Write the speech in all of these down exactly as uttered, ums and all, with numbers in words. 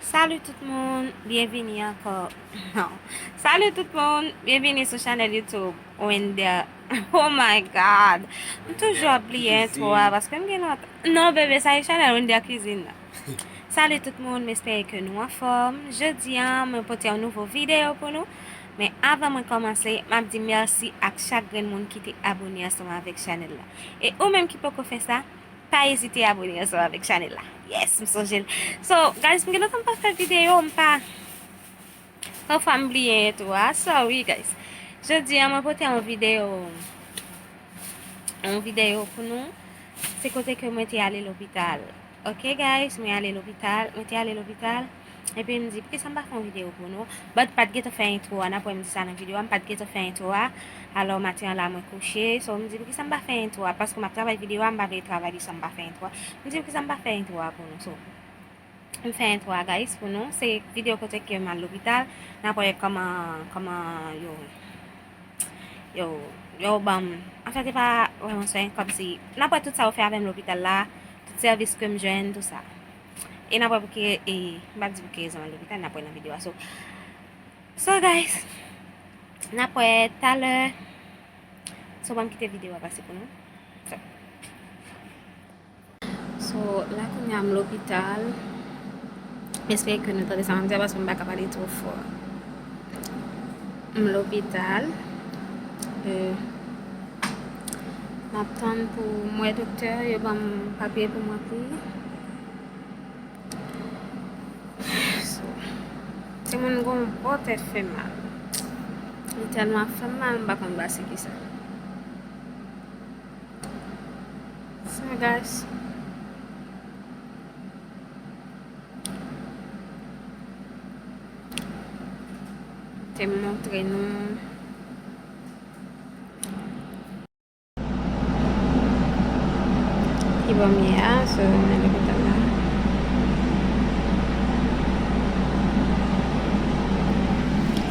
Salut tout moun, byenvini ankò. Non. Salut tout moun, byenvini sou chanèl YouTube Wender. Oh my God! M toujou ap bliye entwo a paske m gen lontan. Non, bebe, sa e chanèl Wender Cuisine nan. Salut tout moun, m espere ke nou anfòm. Jodi a, mwen pote yon nouvo videyo pou nou. Men avan mwen kòmanse, m ap di mèsi ak chak grenn moun ki te abone ansanm avèk chanèl la. E ou menm ki poko fè sa, pa ezite abone ansanm avèk chanèl la. Yes, m sonje l. So, guys, m gen lontan m pa fè videyo, m pa, pafwa m bliye entwo a. Sorry, guys. Jodi a, mwen pote yon videyo, yon videyo pou nou. Se kote ke mwen te ale lopital. Ok, guys, mwen ale lopital, mwen te ale lopital. Epi m di, poukisa m pa fè yon videyo pou nou? But m pa t gentan fè entwo a, n ap wè m di sa nan videyo a, m pa t gentan fè entwo a. Alò, maten an la, mwen kouche. So, m di, poukisa m pa fè entwo a? Paske m ap travay videyo a, m pa vle travay li san m pa fè entwo a. M di, poukisa m pa fè entwo a pou nou? So, m fè entwo a, guys, pou nou. Se videyo kote ke m al lopital. N ap wè kòman, kòman yo, yo, yo ban m. Anfèt, se pa vrèman swen, kòmsi, n ap wè tout sa yo fè avè m lopital la, tout sèvis ke m jwenn, tout sa. E n ap wè pou ki, e, m p ap di pou ki rezon m al lopital, n ap wè nan videyo a. So, so, guys, n ap wè talè. So, ban m kite videyo a pase pou nou. So, so, la kounye a m lopital. M espere ke nou tande sa m ap di a paske m pa ka pale twò fò. M lopital. E, m ap tann pou m wè doktè, yo ban m papye pou m ranpli. So, timoun gon bò tèt fè mal. Li tèlman ap fè m mal, m pa konn ba se kisa. So, guys. Te montre nou. Ki bò m ye a, so, nan lopital la.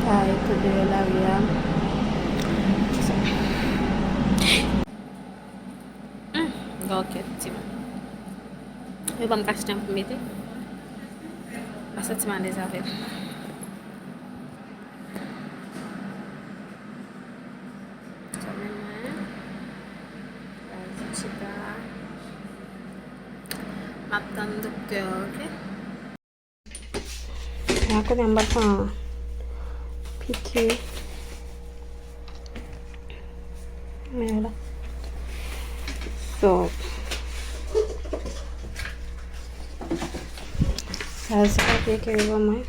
Sa e tou deyò lari a. Hmm, gon kèt timoun. Yo ban m kachetè pou m mete. Pa santi m alèz avè l. Sa menm mwen. Baz chita. M ap tann doktè, ok? A kote m pa pran piki. Men la. So, sa se papye ke yo ban mwen.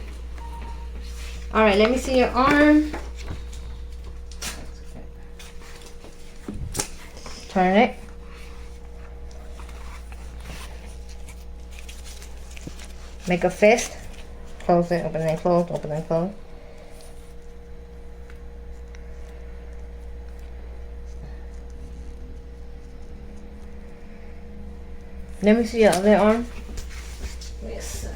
Alright, let me see your arm. Turn it. Make a fist. Close it, open and close, open and close. Let me see your other arm. Yes.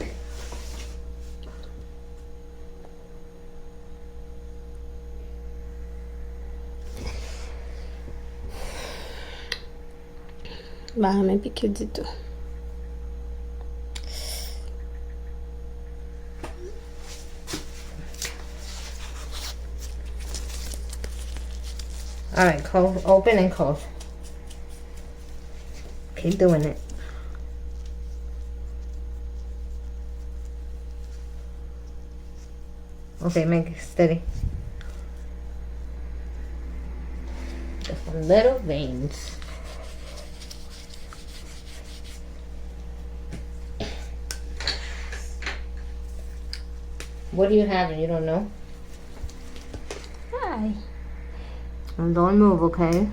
M pa renmen piki ditou. Alright, close, open and close. Keep doing it. Okay, make it steady. Just some little veins. What do you have and you don't know? Hi. And don't move, okay?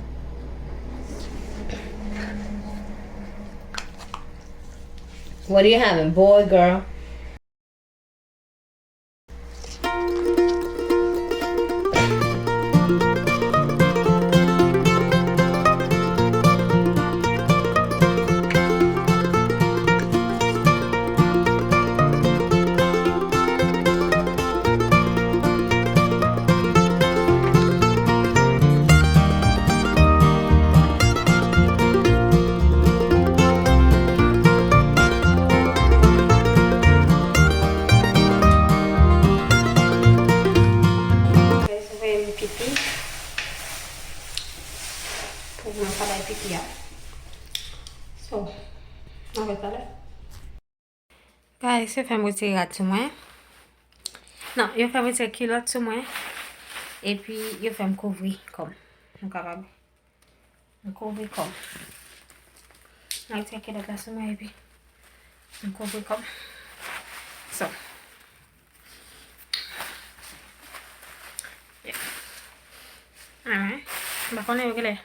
What are you having, boy, girl? Guys, yo fè m retire rad sou mwen. Non, yo fè m retire kilòt sou mwen. Epi, yo fè m kouvri kò m. Nou kapab. M kouvri kò m. M retire kilòt la sou mwen epi m kouvri kò m. So. Yeah. Alright. M pa konnen yo genlè.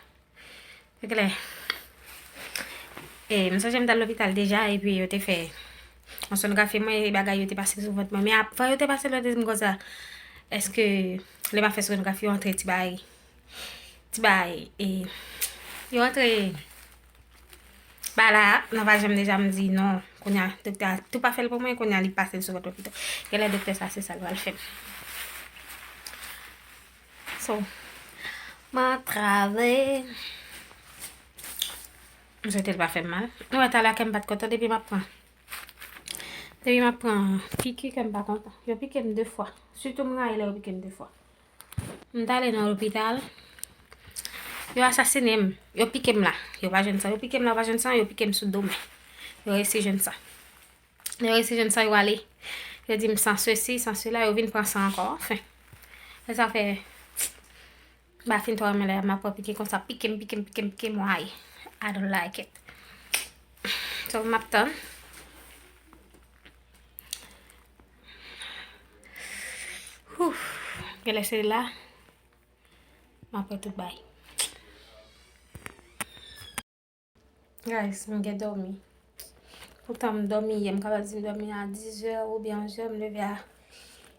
Yo genlè. E, m sonje m t al lopital deja epi yo te fè yon sonografi mwen e bagay yo te pase sou vant mwen. Men avan yo te pase l, yo te di m konsa, èske lè m ap fè sonografi yo antre ti bagay ti bay, e, yo antre ba la, nan vajen m deja, m di non. Kounye a, doktè a tou pa fè l pou mwen, kounye a li pase l sou vant mwen pito. Genlè doktè sa, se sa l pral fè m. So, m antrave. M swete l pa fè m mal. Nou wè talè a kè m bat kontan depi m ap pran. Depi m ap pran piki kè m pa kontan. Yo pike m de fwa. Sitou m rayi lè yo pike m de fwa. M t ale nan lopital. Yo asasinen m. Yo pike m la. Yo pa jwenn san. Yo pike m la, yo pa jwenn san. Yo pike m sou do mwen. Yo resi jwenn san. Yo resi jwenn san, yo ale. Yo di m san sesi, san sela, yo vin pran san ankò. Anfen. E sa fè, m pa fin twò renmen lè m ap pran piki konsa. Pike m, pike m, pike m, pike m, why? I don't like it. So, m ap tann. Ouf. Genlè se la. M ap wè tout bay. Guys, m gen dòmi. Poutan m dòmi yè, m kapab di m dòmi a dizè oubyen onzè, m leve a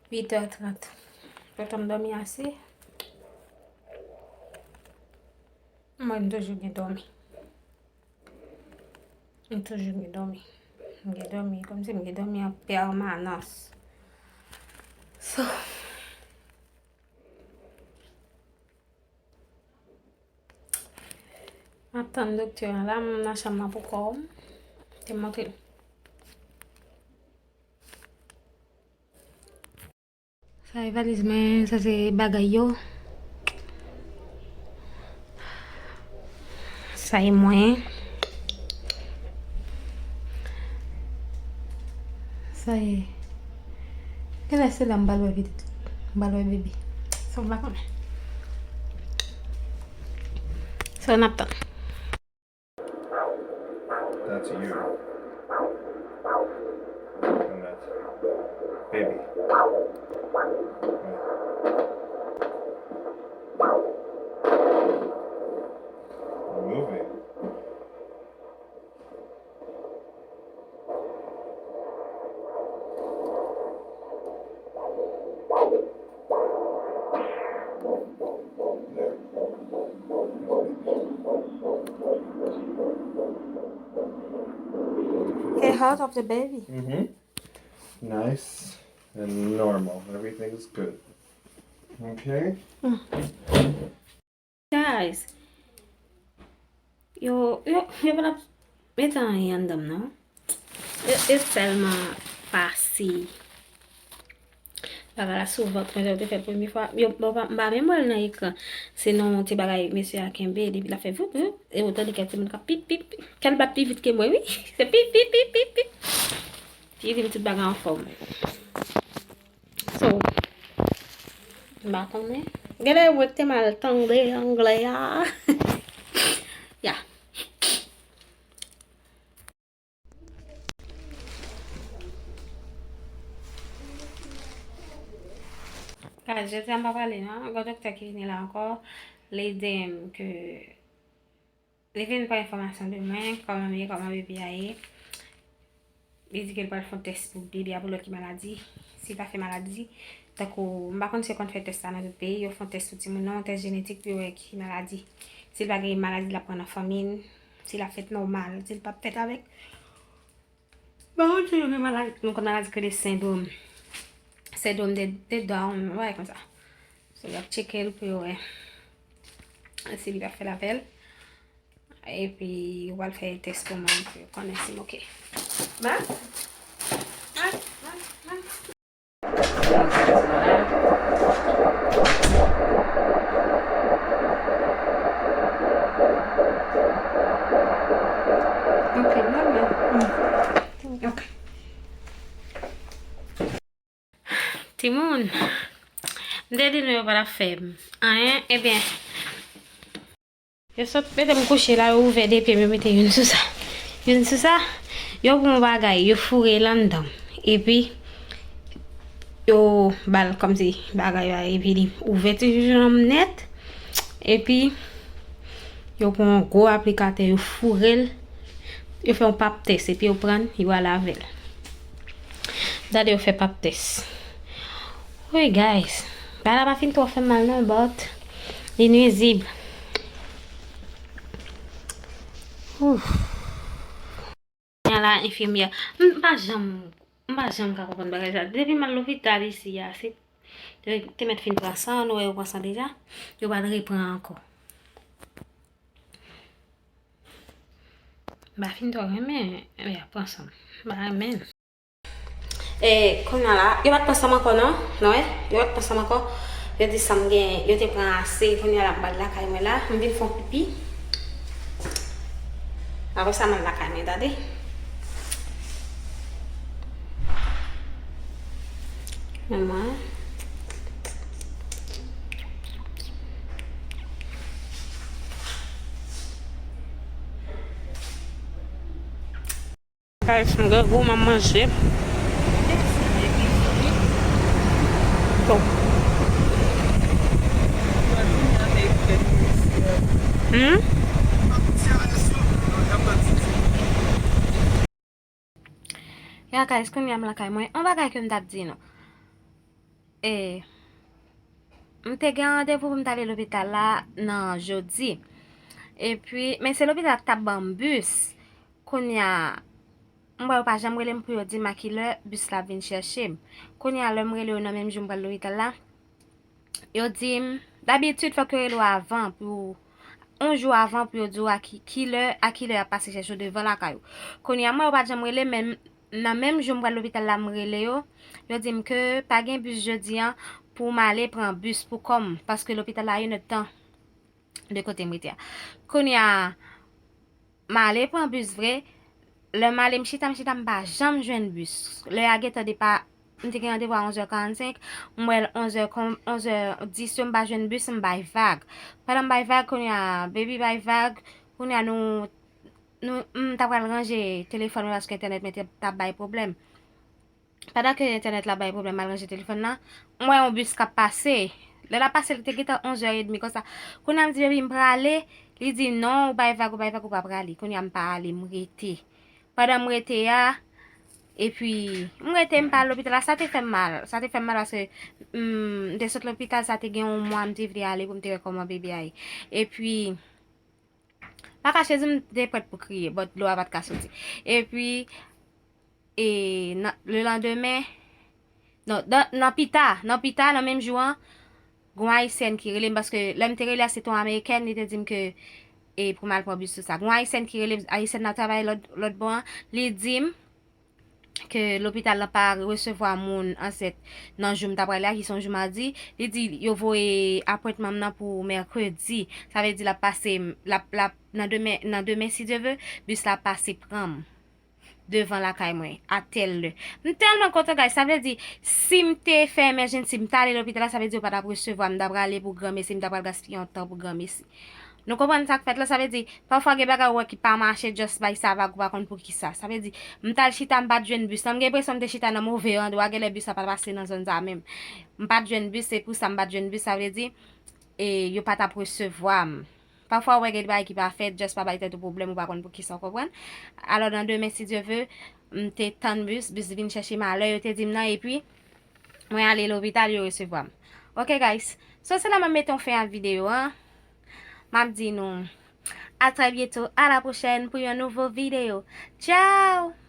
uitè trant. Poutan m dòmi ase. Mwen, m toujou gen dòmi. M toujou gen dòmi. M gen dòmi, kòmsi m gen dòmi an pèmanans. So, m ap tann doktè an la, m nan chanm nan pou kò m. Te montre. Sa e valiz mwen, sa se bagay yo. Sa e mwen. Sa e. Genlè se la m pral wè pitit. M pral wè bebe. Sa m pa konnen. Sa n ap tann. That's you. And that's baby. Yeah. Moving. Okay, heart of the baby. Mm-hmm. Nice and normal. Everything's good. Okay? Mm. Guys, yo, yo, yo pa t ap mete anyen anndan m non. Yo, yo sèlman pase bagay la sou vant mwen, jan yo te fè l premye fwa. Yo, m pa, m pa menm wè l nan ekran. Se nan yon ti bagay mesye a kenbe, depi l ap fè voup, voup, e ou tande kè timoun k ap pip, pip, pip. Kè l bat pi vit ke mwen, wi. Se pip, pip, pip, pip, pip. Li di m tout bagay anfòm. So, m pa konnen. Genlè mwen te mal tande anglè a. Ya. Guys, jodi a m pa pale non. Gon doktè ki vini la ankò. Li di m ke Li vin pran enfòmasyon de mwen, kòman m ye, kòman bebe a ye. Li di ke l pral fè yon tès pou bebe a pou l wè ki maladi. Si l pa fè maladi, tankou, m pa konn si yo konn fè tès sa nan tout peyi, yo fè yon tès sou timoun nan, yon tès jenetik pou yo wè ki maladi. Si l pa gen maladi l ap pran nan fanmi l, si l ap fèt nòmal, si l p ap fèt avèk. Bon, ou di yo gen maladi, nou konn maladi ki rele sendwòm. Sendwòm de, de Down, yon bagay konsa. So, y ap tcheke l pou yo wè si li p ap fè l avè l. Epi, yo pral fè tès pou mwen pou yo konnen si m oke. Ba? Ba? Ba? Ba? Ok, nòmal. Ok. Timoun, m te di nou yo pa t ap fè m anyen, ebyen, yo sot mete m kouche la, yo ouvè de pye m, yo mete youn sou sa. Youn sou sa, yo pran yon bagay, yo foure l anndan m. Epi, yo ba l kòmsi bagay la, epi li ouvè ti joujoun an nèt. Epi, yo pran yon gwo aplikatè, yo foure l, yo fè yon pap tès, epi yo pran l, yo ale avè l. Gade yo fè pap tès. Wi, guys. Bagay la pa fin twò fè m mal non, but li nwizib. Ouf. Kounya la, enfimyè. M pa janm, m pa janm ka konprann bagay sa. Depi m al lopital isi a, se, yo te mèt fin pran san, nou wè yo pran san deja, yo pral repran ankò. M pa fin twò renmen lè y ap pran san m. M pa renmen l. E, kounya la, yo pa t pran san m ankò non, non, wè, yo pa t pran san m ankò. Yo di san m gen, yo te pran ase, kounya la m pral lakay mwen la, m vin fè yon pipi. Apre sa, m al lakay mwen, tande. Men mwen. Guys, m grangou, m ap manje. Hmm? Ya, guys, kounye a m lakay mwen. Yon bagay ke m t ap di nou. E, m te gen randevou pou m t ale lopital la nan jodi. Epi, men se lopital la ki t ap ban m bis. Kounye a, m wè yo pa janm rele m pou yo di m a kilè bis la ap vin chèche m. Kounye a, lè m rele yo nan menm jou m pral lopital la, yo di m, dabitid fòk yo rele w avan pou, yon jou avan pou yo di w a ki, kilè, a kilè y ap pase chèche w devan lakay ou. Kounye a, m wè yo pa t janm rele m, men nan menm jou m pral lopital la, m rele yo, yo di m ke pa gen bis jodi a pou m ale pran bis pou kò m, paske lopital la a inèdtan de kote m rete a. Kounye a, m ale pran bis vre. Lè m ale, m chita, m chita, m pa janm jwenn bis. Lè a gentan depa, m te gen randevou a onzè karannsenk, m wè l onzè kon, onzè dis yo, m pa jwenn bis, m bay vag. Pandan m bay vag, kounye a, baby bay vag, kounye a nou, nou, m ta pral ranje telefòn mwen paske entènèt mwen te, t ap bay pwoblèm. Pandan ke entènèt la bay pwoblèm, m al ranje telefòn nan, m wè yon bis k ap pase. Lè l ap pase, li te gentan onzè edmi konsa. Kounye a m di, baby, m prale. Li di, non, ou bay vag, ou bay vag, ou pa prale. Kounye a m pa ale, m rete. Pandan m rete a, epi m rete, m pa al lopital la, sa te fè m mal. Sa te fè m mal paske, mm, m te sot lopital, sa te gen yon mwa, m te vle ale pou m te wè kòman bebe a ye. Epi, pa kache di m te prèt pou kriye, but dlo a pa t ka soti. Epi, e, nan, le landemen, non, nan, nan pita, nan pita, nan menm jou an, gon ayisyèn ki rele m, paske lè m te rele a, se te yon amerikèn, li te di m ke, e, pou m al pran bis sou sa. Gon ayisyèn ki rele m, ayisyèn nan travay lòt, lòt bò an, li di m, ke lopital la pa resevwa moun ansent nan jou m ta prale a, ki se yon jou madi. Li di yo voye apwentman m nan pou mèkredi. Sa vle di l ap pase, l ap, l ap, nan demen, nan demen, si Dye ve, bis la ap pase pran m devan lakay mwen, a tèl lè. M tèlman kontan, guys. Sa vle di, si m te fè emèjensi, m t ale lopital la, sa vle di yo pa t ap resevwa m, m ta prale pou granmesi, m ta pral gaspiye yon tan pou granmesi. Nou konprann sa k fèt la? Sa vle di, pafwa gen bagay ou wè ki pa mache, just bay sa vag, ou pa konn poukisa. Sa vle di, m t al chita, m pa t jwenn bis la. M gen enpresyon m te chita nan move andwa, genlè bis la pa t pase nan zòn sa menm. M pa t jwenn bis, se pou sa m pa t jwenn bis, sa vle di, e, yo pa t ap resevwa m. Pafwa ou wè gen bagay ki pa fèt, just pa bay tèt ou pwoblèm, ou pa konn poukisa, w konprann? Alò, nan demen, si Dye ve, m te tann bis, bis vin chèche m a lè yo te di m nan, epi mwen ale lopital, yo resevwa m. Ok, guys. So, se la m ap mete yon fen a videyo an. M ap di nou, à très bientôt, à la prochaine pou yon nouvo videyo. Ciao!